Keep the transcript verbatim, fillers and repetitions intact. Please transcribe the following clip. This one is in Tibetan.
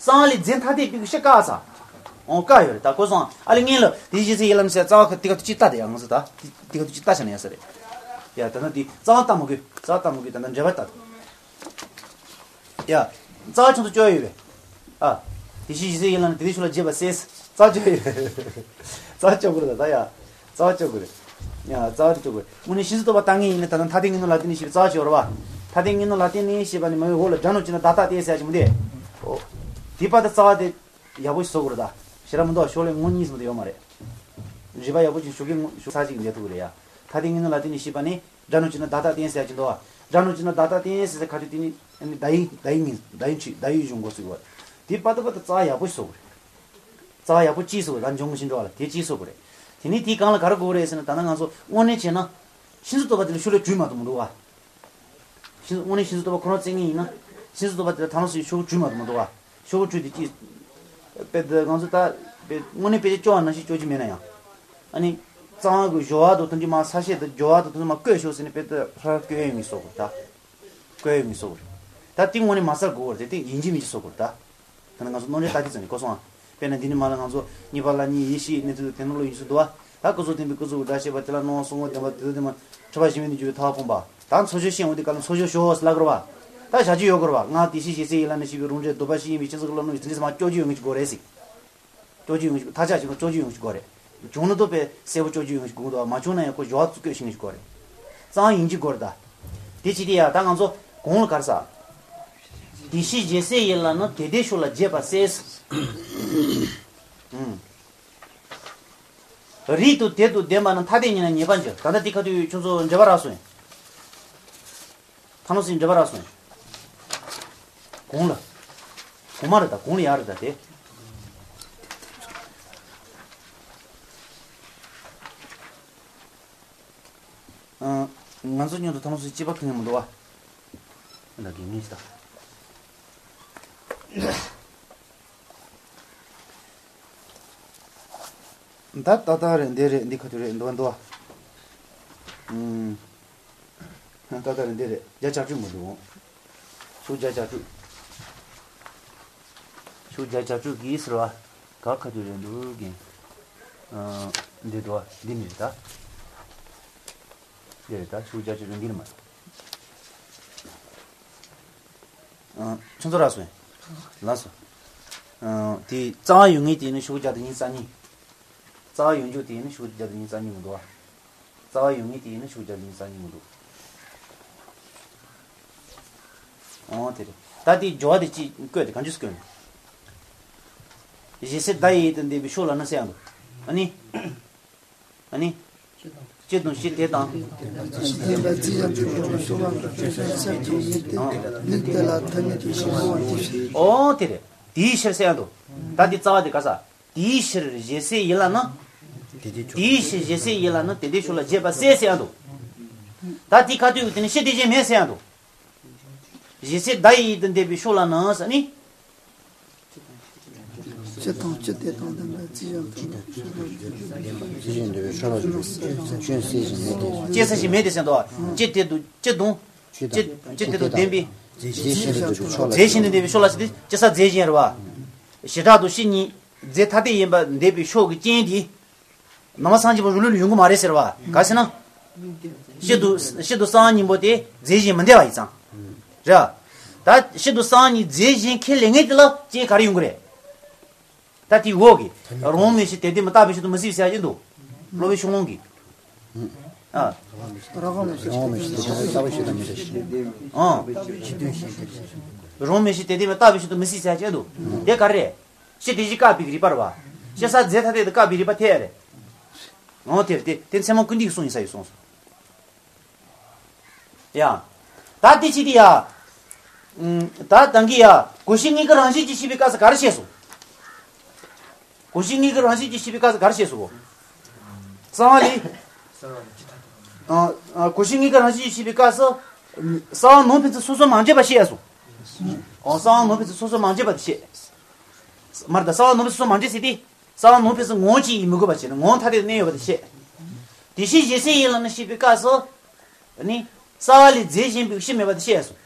རྩ་བ་ལས་རྫས་ཐ་དད་པའི་གི་ཤེས་དཀའ་ས། འོང་དཀའ་ཡོད་རེད། ད་གོ་སོང་། ཨ་ལས་ངན་ལ་དེ་བཞིན་སེ་ཡིན་ལ་མི་ཟེར། རྩ་བ་ཁ་དེ་ག་དུ་ཅི་ལྟ་དེ་ཡང་ཟེར། ད་དེ་ག་དུ་ཅི་ལྟ་བྱ་ན་ཡང་ཟེར་རེད། ཡ་ད་ན་དེ་རྩ་བ་ལྟ་མ་དགོས། རྩ་བ་ལྟ་མ་དགོས། ད་ན་འབྲེལ་བ་ལྟ། ཡ། རྩ་བ་ཆུང་ཚོ་བཅོ་ཡོད་པས། ཨ། དེ་བཞིན་གཞི་ཚེ་ཡིན་ལ་ནི་དེ་དེ་ཤུགས་ལ་རྒྱས་པ་སེལ། རྩ་བ་བཅོ་ཡོད། རྩ་བ་བཅོ་དགོས་རེད་ད་ཡ། རྩ་བ་བཅོ་དགོས་རེད། ཡ་རྩ་བ་དེ་བཅོ་དགོས་རེད། དངོས་གནས་ཤིན་ཏུ་རྟོག་པ་ལྟ་ངན་ཡིན་ན་ད་ལྟ་མཐའ་དོན་དངོས་སྣང་ལ་བརྟེན་ནས་ཤེས་པའི་རྩ་བ་བཅོ་རེད་བ། མཐའ་དོན་དངོས་སྣང་ལ་བརྟེན་ནས་ཤེས་པ་ནི་མ་ཡོད་འོག་ལ་སྒྲ་སྣང་ཅི་ན་བདག་ལྟ་སྟེ་ཟེར་ཡ་ཅི་མོ་དེ། ཨོ། དེ་པ་ད་རྩ་བ་དེ་ཡག་པོ་ཞིག་བཟོ་དགོས་རེད་ད། ཞེ་དྲག་མི་འདུག་ཤོག་ལས་ངོ་གཉིས་སུ་མ་དེ་ཡོད་མ་རེད། རིག་པ་ཡག་པོ་ཅིག་ཞུགས་ཀྱི་ངོ་ཞུགས་ས་ཅིག་མཛད་ཐུབ་ཀྱི་རེད་ཡ། མཐའ་དོན་དངོས་སྣང་ལ་བརྟེན་ནས་ཤེས་པ་ནི། སྒྲ་སྣང་ཅི་ན་བདག་ལྟ་སྟེ་ཟེར་གྱི་འདུག་བ། སྒྲ་སྣང་ཅི་ན་བདག་ལྟ་སྟེ་ཟེར་ཟེར་ཁ་ཅིག་དེ་ནི་ཨ་ནི་བརྡ་ཡིག་བརྡ་ཡིག་ངིས་བརྡ་ཡིག་ཆུ་བརྡ་ཡིག་གཞུང་འགོ་ཚུགས་པ། དེ་པ་ཏི་པ་ཏི་རྩ་བ་ཡག་པོ་ཞིག་བཟོ་དགོས་རེད། རྩ་བ་ཡག་པོ་གཅིག་བཟོ་དགོས་རེད། ད་འབྱུང་གི་ཤིན་འགྲོ་བ་ལ་དེ་གཅིག་བཟོ་དགོས་རེད། དེ་ནས་དེའི་སྒང་ལ་ག་རེ་དགོས་རེད་ཟེར་ན། ད་ནང་ང་ཚོ་དངོས་གནས་བྱས་ན། ཤིན་ཏུ་རྟོག་པ་དེ་ལ་ཤུགས་ལ་འཇུས་མ་གཏོགས་མི་འདུག་བ། ཤིན་ཏུ་དངོས་གནས་ཤིན་ཏུ་རྟོག་པ་ཁོ་རང་བཙན་ངེས་ཡིན་ན། ཤིན་ཏུ་རྟོག་པ་དེ་ལ་ད་ནང་སུ་ཤུགས་འཇུས་མ་གཏོགས་མི་འདུག་བ། ཤུགས་འཇུས་དེ་གཅིག་དཔེ་དེ་ང་ཚོ་ད་དཔེ་དངོས་གནས་དཔེ་ཆ་སྐྱོ་བ་ནང་བཞིན་སྐྱོ་གི་མེད་ན་ཡང་། ཨ་ནི། གཙང་བ་གི་སྦྱོར་བ་དང་ཐམས་ཅད་མ་ས་ཤེད་དང་སྦྱོར་བ་དང་ཐམས་ཅད་མ་བཀོད་ཤོག་ཟེར་ནས་དཔེ་དེ་ཧྲ་བཀོད་ཡོང་གི་སོགས་པ་ད། བཀོད་ཡོང་གི་སོགས་པ་རེད། ད་དེ་དངོས་གནས་མ་གསལ་དགོས་པ་རེད། དེ་ཡིན་གཅིག་མིན་གཅིག་སོགས་པ་རེད་ད། ད་ནི་ང་ཚོ་རྣམ་འགྲེལ་ལྟ་དུས་ཙམ་ནས་གོ་སོང་ཨ། དཔེར་ན་འདི་ནི་མ་ལ་ང་ཚོ་གཉིས་པ་ལ་གཉིས་ཡེ་ཤེས་གནས་ཚུལ་དེ་ནང་ལོགས་ཡིན་ཚུལ་འདུག་བ། ད་ཀུན་རྫོབ་བདེན་པའི་ཀུན་རྫོབ་ཀྱི་སྒྲ་བཤད་པ་དེ་ལ་སྣང་བ་གསུམ་པོ་བདེན་པ་དེ་ཚོ་དེ་མ་འཁྲུལ་པ་གཞི་མེད་དུ་འགྱུར་བའི་ཐར་པ་སྤོང་བ། ད་ཚོགས་སྦྱོར་བཤད་འོང་དུས་སྐབས་ལ་ཚོགས་སྦྱོར་ཞོག་ཟེར་ལབ་དགོས་རེད་བ། ད་བྱ་རྒྱུ་ཡོད་དགོས་རེད་བ། ང་དེ་བཞིན་གཞི་རྩའི་ཡིད་ལ་ནི་ཞེས་པའི་རང་འབྲས་ལྡོག་པ་ཞིག་ཡིན་པའི་ཕྱིར་ཚིག་ལ་སྣང་བའི་ཚིག་འབྲས་ཚང་མ་སྐྱོར་རྒྱུ་ཡོང་གི་ཅིག་དགོས་རེད་ཟེར། སྐྱོར་རྒྱུ་ཡོང་ཞིག་ཐག་ཆག་ཞིག་ན་སྐྱོར་རྒྱུ་ཡོང་ཞིག་དགོས་རེད། བྱུང་ན་ཏོ་པའི་གསལ་པོ་སྐྱོར་རྒྱུ་ཡོང་ཞིག་དགོས་འདུག་མ་བྱུང་ན་ཡང་ཁོ་སྦྱོར་བ་བཀོད་ཤེས་ངེས་ཞིག་དགོས་རེད། གཙང་ཡིན་གྱི་དགོས་རེད་ད། དེ་ཅི་སྟེ་ཡ་ད་ང་ཚོ་གོང་ལ་གར་ས། དེ་ཕྱིར་རྗེས་གསལ་ཡིད་ལ་ནི་དེ་དེ་ཤུགས་ལ་རྒྱས་པ་གསལ། ཨུམ། རིགས་དང་དེ་དང་ལྡན་པ་ན་ཐ་དད་ཉིད་ན་ངེས་པར་འགྱུར། ད་ལྟ་དེ་ཁ་ཐུག་ཁྱོད་ཚོ་འགྲེལ་པ་རག་སོང་ཡིན། ཐ་ན་སྲིད་འགྲེལ་པ་རག་སོང་། གོང་ལ། གོང་མ་རེད་ད། གོང་ལ་ཡག་རེད་ད་དེ། ཨ། ང་ཚོ་མཉམ་དུ་ཐ་ན་སྲིད་སྐྱེས་པ་ཁེངས་མི་འདུག་བ། ད་གི་ངེས་ད། ད་ཏག་ཏག་རེད། འདི་རེད། འདི་ཁ་ཐུག་རེད། འདུག་འདུག་ཨུམ། ཏག་ཏག་རེད། འདི་རེད། བརྒྱ་ཆ་བཅུ་མི་འདུག་ཤོག་བརྒྱ་ཆ་བཅུ། ཤོག་བརྒྱ་ཆ་བཅུ་གི་ཟེར་བ། ག་ཁ་ཐུག་རེད་འདུག་གི། ཨ། འདི་འདུག་འདི་ནི་རེད་ད། འདི་རེད་ད། ཤོག་བརྒྱ་ཆ་བཅུ་འདི་ནི་མ་རེད། ཨ། ཁྱོད་ཚོ་རག་སོང་། ལགས་སོ། ཨ། དེ་རྩ་བ་ཡོད་ངེས་དེ་ནི་ཤོག་བརྒྱ་དང་ཉི་ཤུ་རྩ་གཉིས། རྩ་བ་ཡོད་འཇུག་དེ་ནི་ཤོག་བརྒྱ་དང་ཉི་ཤུ་རྩ་གཉིས་མི་འདུག་བ། རྩ་བ་ཡོད་ངེས་དེ་ནི་ཤོག་བརྒྱ་དང་ཉི་ཤུ་རྩ་གཉིས་མི་འདུག་འོ་དེ་རེད། ད་དེ་སྦྱོར་བ་དེ་ཅི་བཀོད་དེ་གང་ཅི་སུ་བཀོད་ནས། རྗེས་གསལ་བརྡ་ཡི་ཡིད་དུ་འདེབས་པའི་ཤུགས་ལ་ནི་གསལ་ཡང་འདུག་ཨ་ནི། ཨ་ནི། སྤྱི་དང་སྤྱི་དང་སྤྱི་དེ་དང་། ཨོ་དེ་རེད། དེའི་ཕྱིར་གསལ་ཡང་འདུག་ད་དེ་རྩ་བ་དེ་ག་ས། དེའི་ཕྱིར་རྗེས་གསལ་ཡིད་ལ་ནི། དེའི་ཕྱིར་རྗེས་གསལ་ཡིད་ལ་ནི་དེ་དེ་ཤུགས་ལ་རྒྱས་པ་གསལ་གསལ་ཡང་འདུག་ད་དེ་ཁ་ཐུག་དེ་ནི་སྤྱི་དེ་བཞིན་མེད་གསལ་ཡང་འདུག་རྗེས་གསལ་བརྡ་ཡི་ཡིད་དུ་འདེབས་པའི་ཤུགས་ལ་ནི་ཟེར་ནི། སྤྱི་དང་སྤྱི་དེ་དང་ལྡན་པའི་རྩིས་གཞན་དུ། རྩིས་གཞན་འདོད་པའི་ཕྱོགས་ལ་འཇུག་པའི་སྐྱོན་གསལ་ཞིང་མེད་དེ། སྐྱེ་ས་ཞིག་མེད་དེ་ཟེར་འདུག་སྤྱི་དེ་དུ་སྤྱི་དང་། སྤྱི་སྤྱི་དེ་དང་ལྡན་པའི། རྫས་གཞན་དུ་འཇུག་པའི་ཕྱོགས་ལ། རྫས་གཞན་དུ་འདོད་པའི་ཕྱོགས་ལ་ཟེར་ཏེ་སྤྱི་ས་རྫས་གཞན་རེད་བ། བྱེ་བྲག་ཏུ་སྤྱི་གཉིས། རྫས་ཐ་དད་ཡིན་པ་འདོད་པའི་ཕྱོགས་ཀྱི་རྐྱེན་དེ། ནང་པ་སངས་རྒྱས་པ་རུ་ལུགས་ལ་ཡོང་གི་མ་རེད་ཟེར་བ། ག་ཟེར་ན། སྤྱི་དང་སྤྱི་དང་གསང་བ་གཉིས་པོ་དེ་རྫས་གཞན་མི་འདོད་པ་ཡིན་ཙང་། རེད། ད་སྤྱི་དང་གསང་བ་གཉིས་རྫས་གཞན་ཁས་ལེན་མཁན་དེ་ལ་རྐྱེན་ག་རེ་ཡོང་གི་རེད། ད་དེའི་འོག་གི། རང་དབང་མེད་ཕྱིར་དེ་ལྡན་པས་བཏགས་པའི་ཕྱིར་དུ་མི་སྲིད་ཟེར་ཡ་ཅན་དུ། སློབ་དཔོན་ཤོང་ལོང་གིས། ཨ། རང་དབང་མེད་ཕྱིར་དེ་ལྡན་པས་བཏགས་པའི་ཕྱིར་དུ་མི་སྲིད་ཟེར། ཨ། རང་དབང་མེད་ཕྱིར་དེ་ལྡན་པས་བཏགས་པའི་ཕྱིར་དུ་མི་སྲིད་ཟེར་ཡ་ཅན་དུ། དེ་ག་རེ་རེད། སྤྱི་དེ་བཞིན་བཀག་པའི་རིགས་པ་རེད་བ། སྤྱི་ས་རྫས་ཐ་དད་དུ་བཀག་པའི་རིགས་པ་ཐེ་ཡ་རེད། འོ་དེ་རེད་དེ་དེ་ཚད་མ་ཀུན་བཏུས་ཀྱི་གསུང་ཡིན་ས་ཡོད་གསུངས་སོང་། ཡ། ད་དེ་ཅི་སྟེ་ཡ། ཨུམ། ད་དང་གི་ཡ། གོ་ཤེས་དངོས་ཀྱི་རང་བཞིན་གྱིས་ཤེས་པའི་སྐབས་སུ་ག་རེ་བཤད་སོང་། གོ་ཤེས་དངོས་ཀྱི་རང་བཞིན་གྱིས་ཤེས་པའི་སྐབས་སུ་ག་རེ་བཤད་སོང་། གསང་བ་ལས། ཨ། ཨ། གོ་ཤེས་དངོས་ཀྱི་རང་བཞིན་གྱིས་ཤེས་པའི་སྐབས་སུ། གསང་བ་ནང་ཕན་ཚུན་སོ་སོར་མ་འདྲེས་པ་བཤད་སོང་། ཨོ། གསང་བ་ནང་ཕན་ཚུན་སོ་སོར་མ་འདྲེས་པ་དེ་བཤད། མར་ད་གསང་བ་ནང་ཕན་ཚུན་སོ་སོར་མ་འདྲེས་ཟེར་ཏེ། གསང་བ་ནང་ཕན་ཚུན་ངོ་བོ་གཅིག་ཡིན་མི་དགོས་པ་བྱས་ན་ངོ་བོ་ཐ་དད་དུ་གནས་ཡོད་པ་དེ་བཤད། དེ་བཞིན་རྗེས་གསལ་ཡིད་ལ་ནི་ཞེས་པའི་སྐབས་སུ། ནི། རྩ་བ་ལས་རྫས་གཞན་པའི་གཞི་མེད་པ་དེ་བཤད་སོང་